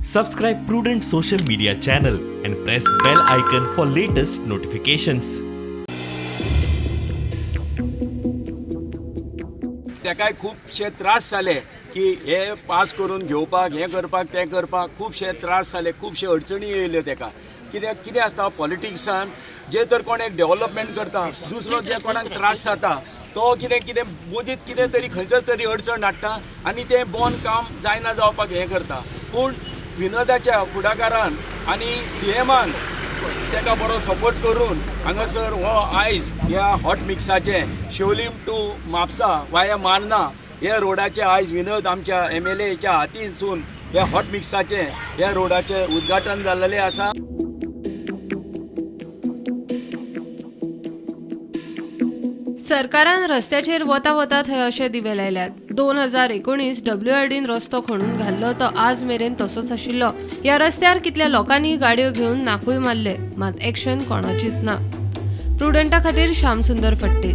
Subscribe Prudent social media channel and press bell icon for latest notifications. तेकाय खुबशे त्रास जाले की हे पास करून घेवपाक, हें करपाक, तें करपाक खुबशे त्रास जाले, खुबशे अडचणी येयल्यो तेका. कित्याक कितें आसता, पॉलिटिक्सान जे तर कोण एक डेव्हलपमेंट करता, दुसरो जे कोणाक त्रास जाता तो कितें कितें मदींत कितें तरी खंयचो तरी अडचण हाडटा आनी तें बोन काम जायना जावपाक हें करता. पूण विनोदाच्या फुडाकारान आनी सीएमान तेका बरो सपोर्ट करून हांगासर हो आयज ह्या हॉट मिक्साचें शिवलीम टू म्हापसा वाया मार्ना ह्या रोडाचें आयज विनोद आमच्या एमएलएच्या हातीनसून ह्या हॉट मिक्साचें ह्या रोडाचें उद्घाटन जाल्लें आसा. सरकारान रस्त्याचेर वता वता थंय अशे दिवे लायल्यात. 2019 डब्ल्यूआरडीन रस्तो खणून घाल्लो तो आज मेरेन तसोच आशिल्लो. ह्या रस्त्यार कितल्या लोकांनी गाडयो घेवन नाकूय मारले, मात एक्शन कोणाचीच ना. प्रुडंटा खातीर श्यामसुंदर फट्टे.